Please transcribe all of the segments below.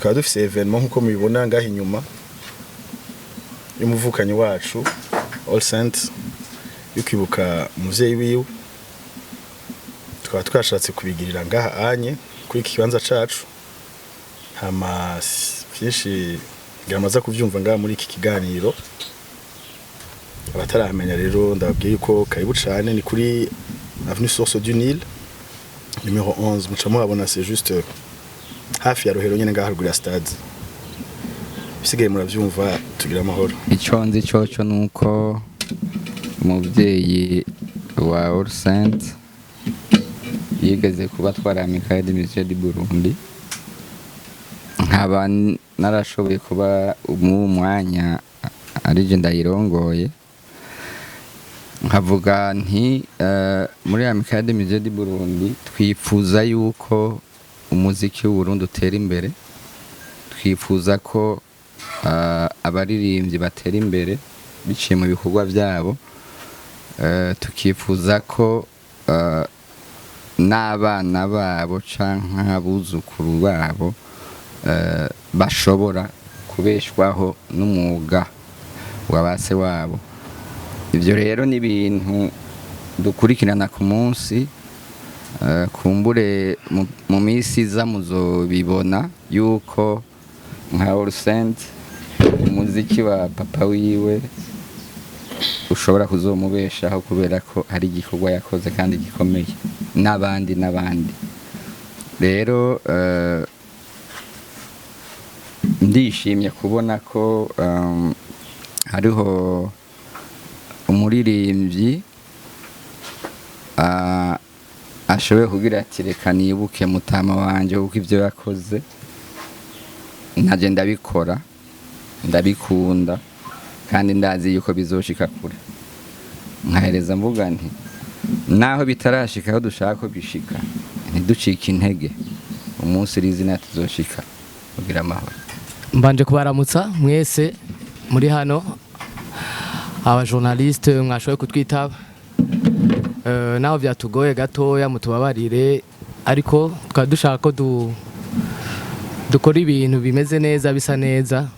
Tukaba dufise événement, nkuko mubibona ngaha inyuma, y'umuvukanyi wacu All Saints, yo kwibuka umuvyeyi wiwe. Tukaba twashatse kubigirira ngaha anye kuri iki kibanza cacu. Hama vyinshi ngira kuvyumva ngaha muri iki kiganiro. Abataramenya rero, ndababwiye yuko karibu cane. Ni kuri avenue Source du Nil numéro 11, muca muhabona, c'est juste hafi ya Rohero nyene, ngaha haruguru ya stade. Bisigaye muravyumva. Tugira amahoro. Icyo nzi cyoco ni uko umubyeyi wa All Saint yigeze kuba atwara Amicale des Musiciens du Burundi, nkaba narashoboye kuba muri uwo mwanya arije ndayirongoye. Nkavuga nti muri Amicale des Musiciens du Burundi twifuza yuko umuziki w'Uburundi utera imbere, twifuza ko abaririmbyi batera imbere biciye mu bikorwa byabo, tukifuza ko n'abana babo canke abuzukuru babo bashobora kubeshwaho n'umwuga wa base wabo. Ibyo rero ni ibintu dukurikirana ku munsi. Kumbure mu minsi iza muzobibona yuko nka All Saint umuziki wa papa wiwe ushobora kuzomubeshaho, kubera ko hari igikorwa yakoze kandi gikomeye, n'abandi n'abandi. Rero ndishimye kubona ko hariho umuririmbyi ashoboye kugira ati: "Reka nibuke mutama wanje, kuko ibyo yakoze ntaje ndabikora, ndabikunda kandi ndazi yuko bizoshika kure." Nkahereza mvuga nti naho bitarashika aho dushaka ko bishika, ntiducike intege, umunsi uri izina tuzoshika. Kugira amahoro. Mbanje kubaramutsa mwese muri hano, aba journaliste mwashoboye kutwitaba. Naho byatugoye gatoya, mutubabarire, ariko twari dushaka ko dukora ibintu bimeze neza, bisa neza.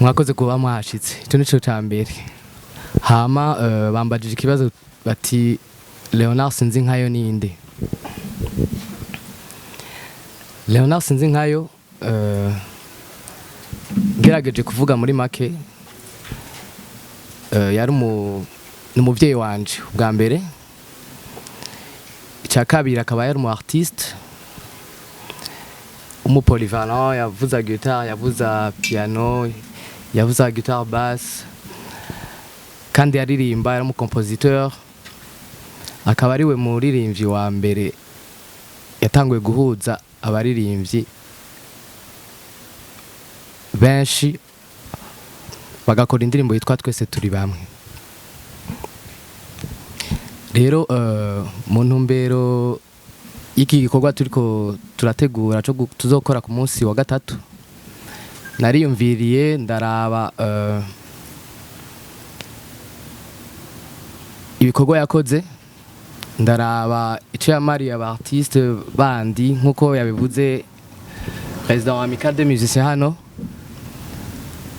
Mwakoze kuba mwahashitse, icyo nico ca mbere. Hama bambajije ikibazo bati: "Leonard Sinzinkayo ninde?" Leonard Sinzinkayo, ngerageje kuvuga muri make, yari ni umuvyeyi wanje bwa mbere. Icya kabiri, akaba yari umu artiste, umu polyvalent: yavuza guitare, yavuza piano, yavuza guitare basse, kandi yaririmba, yari umu compositeur. Akaba ariwe muririmbyi wa mbere yatanguye guhuza abaririmbyi benshi bagakora indirimbo yitwa "Twese Turi Bamwe". Rero mu ntumbero y'iki gikorwa turiko turategura cyo tuzokora ku munsi wa gatatu, nariyumviriye, ndaraba ibikorwa yakoze, ndaraba icyo yamariye aba artiste bandi, nk'uko yabivuze président wa Amicale des Musiciens hano.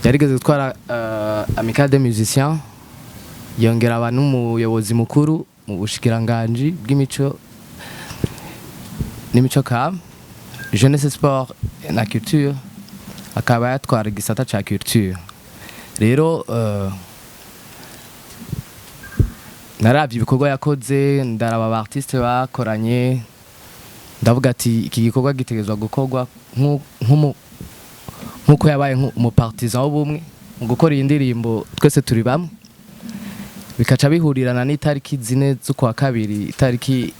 Yarigeze gutwara Amicale des Musiciens, yongera aba n'umuyobozi mukuru mu bushikiranganji bw'imico n'imico kama, jeunesse, sport na culture, akaba yatwara igisata ca culture. Rero naravye ibikorwa yakoze, ndaraba aba artiste bakoranye, ndavuga ati iki gikorwa gitegerezwa gukorwa nk'uko yabaye umupartisan w'ubumwe mu gukora iyi ndirimbo "Twese Turi Bamwe", bikaca bihurirana n'itariki 4 z'ukwa kabiri, itariki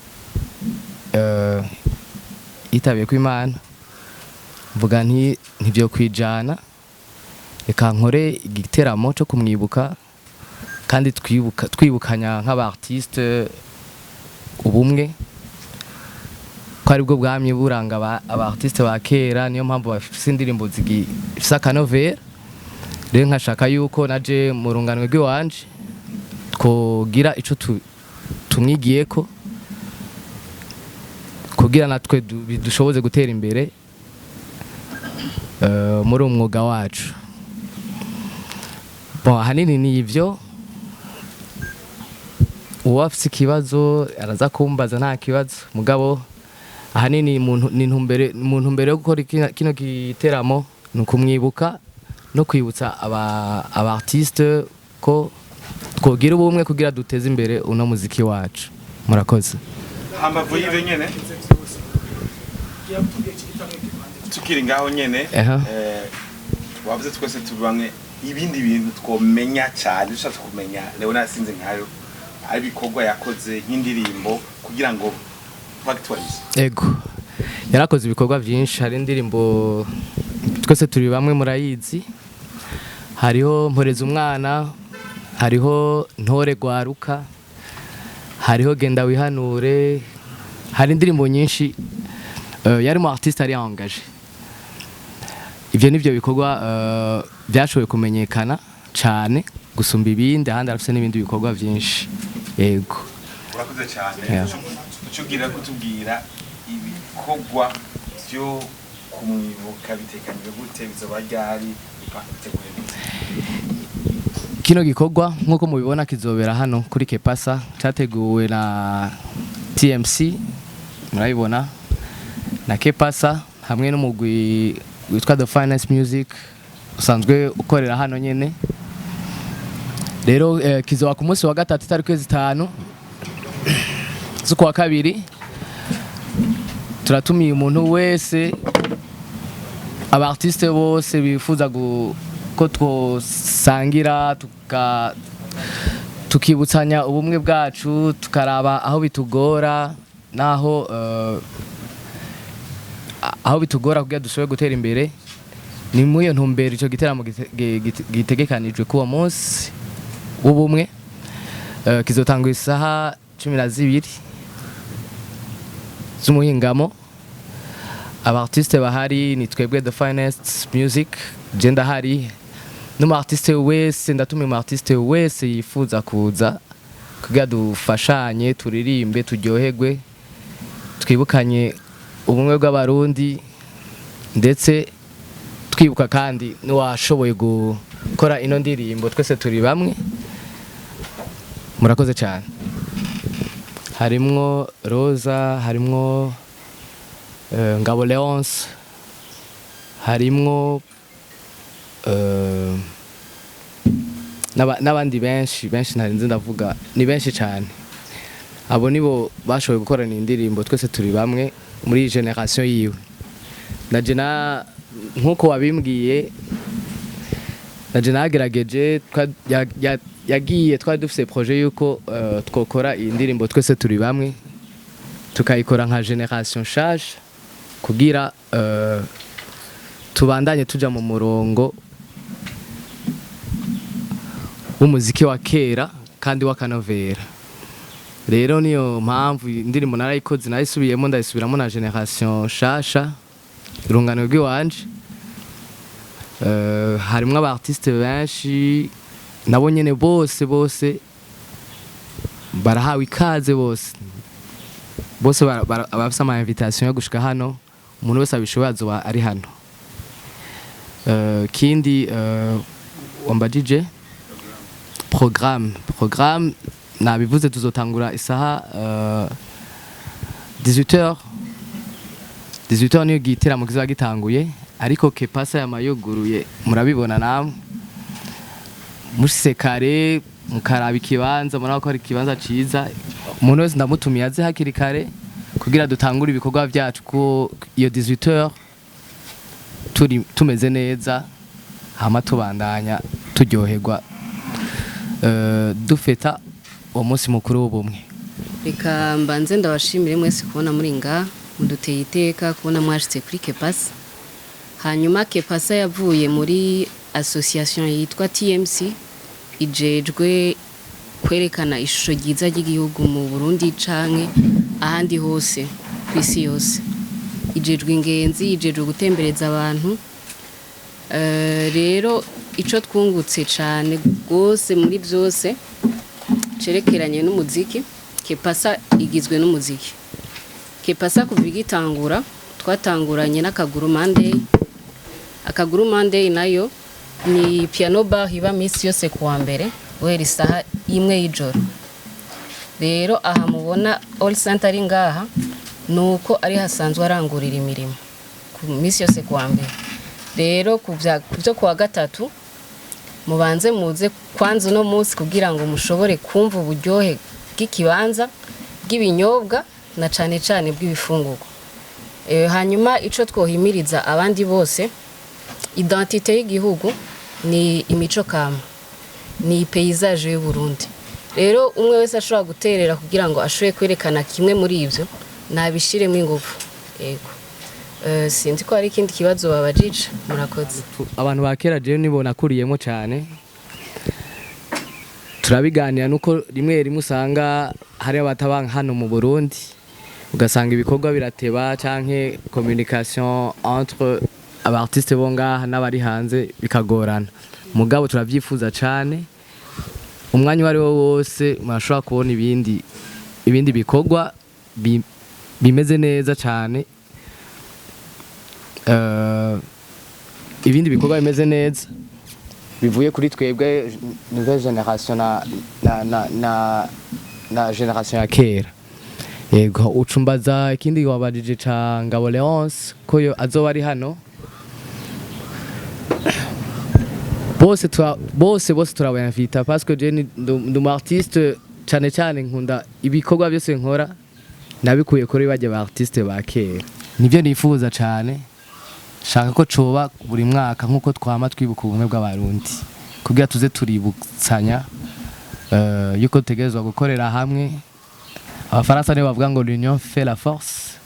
yitabiye kw'Imana. Mvuga nti ntivyo kwijana, reka nkore igiteramo cyo kumwibuka kandi twibuka, twibukanya nk'aba artiste ubumwe, ko aribwo bwamye buranga aba artiste ba kera. Niyo mpamvu bafise indirimbo zigifise akanovera. Rero nkashaka yuko naje mu runganwe rw'iwanje twogira ico tumwigiyeko kugira natwe bidushoboze gutera imbere. Muri uwo mwuga wacu, bon, ahanini ni ivyo. Uwo afise ikibazo araza kumbaza, nta kibazo. Mugabo ahanini ni mu ntumbero yo gukora kino giteramo ni ukumwibuka no kwibutsa aba artiste ko twogira ubumwe kugira duteze imbere uno muziki wacu. Murakoze. Hambavu y'ivyo nyene, tukiri ngaho nyene, wavuze twese turi bamwe. Ibindi bintu twomenya cyane, dushatse kumenya Leonard Sinzinkayo, ari ibikorwa yakoze nk'indirimbo kugira ngo twactualise. Ego, yarakoze ibikorwa byinshi. Hari indirimbo Twese Turi Bamwe, murayizi. Hariho Mporeza Umwana, hariho Ntore Gwaruka, hariho Genda Wihanure, hari indirimbo nyinshi. Yari mu artiste ari engagé. Ivyo nivyo bikorwa byashoboye kumenyekana cyane gusumba ibindi. Ahandi arafise n'ibindi bikorwa byinshi, yego. Urakoze cyane. Yeah. Ucugira kutubwira ibikorwa byo kumwibuka bitekanyijwe gute, bizoba ryari, biteguye gute? Kino gikorwa, nk'uko mubibona, kizobera hano kuri Kepasa, cyateguwe na TMC, murabibona, na Kepasa hamwe n'umugwi witwa The Finance Music usanzwe ukorera hano nyene. Rero kizoba ku munsi wa gatatu, itariki 5 z'ukwa kabiri. Turatumiye umuntu wese, aba artiste bose bifuza ko twosangira, tukibutsanya ubumwe bwacu, tukaraba aho bitugora naho aho bitugora kugira dushobore gutera imbere. Ni muri iyo ntumbero ico giteramo gitegekanijwe k'uwo munsi w'ubumwe. Kizotangwa isaha 12 z'umuhingamo. Aba artiste bahari ni twebwe The Finest Music, je ndahari n'umu artiste wese. Ndatumiye umu artiste wese yifuza kuza kugira dufashanye, turirimbe, turyoherwe, twibukanye ubumwe bw'Abarundi, ndetse twibuka kandi n'uwashoboye gukora ino ndirimbo Twese Turi Bamwe. Murakoze cyane. Harimwo Rosa, harimwo Ngabo Leonce, harimwo n'abandi benshi benshi ntarinze ndavuga, ni benshi cyane. Abo nibo bashoboye gukorana indirimbo Twese Turi Bamwe muri iyi generation yiwe. Naje na nkuko wabimbwiye, naje nagerageje, yagiye twari dufise projet yuko twokora iyi ndirimbo Twese Turi Bamwe, tukayikora nka generation nshasha kugira tubandanye tuja mu murongo w'umuziki wa kera kandi w'akanovera. Rero niyo mpamvu indirimbo narayikoze, narayisubiyemo, ndayisubiramo na generation nshasha, urungano rw'iwanje. Harimwo aba artiste benshi, nabo nyene bose bose barahawe ikaze, bose bose bafise ama invitation yo gushika hano. Umuntu wese abishoboye azoba ari hano. Kindi wambajije programme, nabivuze, tuzotangura isaha 18h. 18h niyo giteramo kizoba gitanguye, ariko Kepasa yamayuguruye, murabibona namwe. Mushitse kare mukaraba ikibanza, murabona ko ari ikibanza ciza. Umuntu wese ndamutumiye aze hakiri kare kugira dutangure ibikorwa vyacu ko iyo 18h turi tumeze neza, hama tubandanya turyoherwa, dufeta uwo munsi mukuru w'ubumwe. Reka mbanze ndabashimire mwese kubona muri nga muduteye iteka, kubona mwashitse kuri Kepasa. Hanyuma Kepasa yavuye muri association yitwa TMC, ijejwe kwerekana ishusho ryiza ry'igihugu mu Burundi canke ahandi hose ku isi yose. Ijejwe ingenzi, ijejwe gutembereza abantu. Rero ico twungutse cane gose muri byose cerekeranye n'umuziki, Kepasa igizwe n'umuziki. Kepasa kuva igitangura, twatanguranye n'akaguru Monday. Akaguru Monday nayo ni piano bar iba misi yose kuwa mbere guhera isaha 1 y'ijoro. Rero aha mubona All Saint ari ngaha nuko ari hasanzwe arangurira imirimo ku misi yose kuwa mbere. Rero ku byo kuwa gatatu mubanze muze kwanza uno munsi kugira ngo mushobore kumva uburyohe bw'ikibanza, bw'ibinyobwa na cane cane bw'ibifungurwa. Hanyuma ico twohimiriza abandi bose, identité y'igihugu ni imico kama, ni paysage y'u Burundi. Rero umwe wese ashobora guterera kugira ngo ashobore kwerekana kimwe muri ivyo, nabishiremo ingufu. Yego. Sinzi ko hari ikindi kibazo babajije. Murakoze. Abantu ba kera jewe nibo nakuriyemo cyane, turabiganira nuko rimwe rimwe usanga hari abataba hano mu Burundi, ugasanga ibikorwa birateba canke communication entre aba artiste bo ngaha n'abari hanze bikagorana. Mugabo turavyifuza cane, umwanya uwo ari wo wose murashobora kubona ibindi bikorwa bimeze neza cane, ibindi bikorwa bimeze neza bivuye kuri twebwe nouvelle génération na génération ya kera. Yego, ucumbaza ikindi wabajije ca Ngabo Leonce ko yo azoba ari hano. Bose turabayinvita parce que je ndi umu artiste cane cane, nkunda ibikorwa byose nkora nabikuye kuri bajya ba artiste ba kera. Nivyo nifuza cane, shaka ko coba buri mwaka nkuko twama twibuka ubumwe bw'Abarundi, kugira tuze tuributsanya yuko dutegerezwa gukorera hamwe. Abafaransa nibo bavuga ngo l'union fait la force,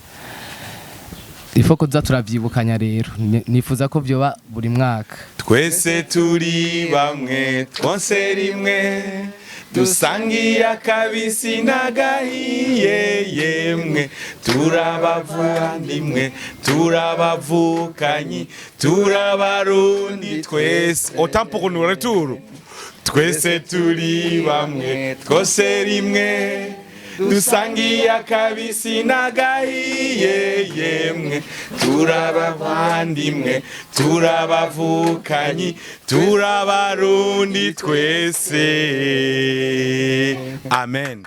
il faut ko tuza turavyibukanya. Rero nifuza ko vyoba buri mwaka. Twese turi bamwe, twonse rimwe, dusangiye akabisi n'agahiye, yemwe turabavandimwe, turabavukanyi, turabarundi twese. Autant pour nous retour. Twese turi bamwe, twose rimwe, dusangiye akabisi n'agahiye, yemwe turabavandimwe, turabavukanyi, turabarundi twese. Amen.